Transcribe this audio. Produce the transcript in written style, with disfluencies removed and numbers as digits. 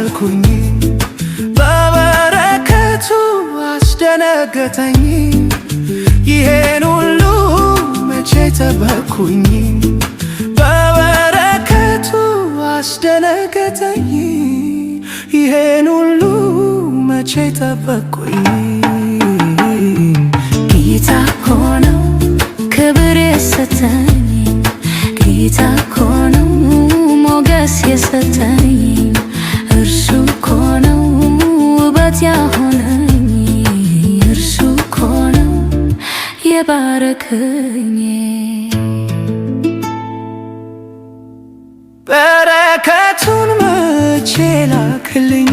አልኩኝ። በበረከቱ አስደነገጠኝ። ይሄን ሁሉ መቼ ጠበቅኩኝ? በበረከቱ አስደነገጠኝ። ይሄን ሁሉ መቼ ጠበቅኩኝ? ጌታ እኮ ነው ክብር የሰጠኝ፣ ጌታ እኮ ነው ሞገስ የሰጠኝ፣ እርሱ እኮ ነው ውበት ያሆነኝ፣ እርሱ እኮ ነው የባረከኝ። በረከቱን መቼ ላክልኝ?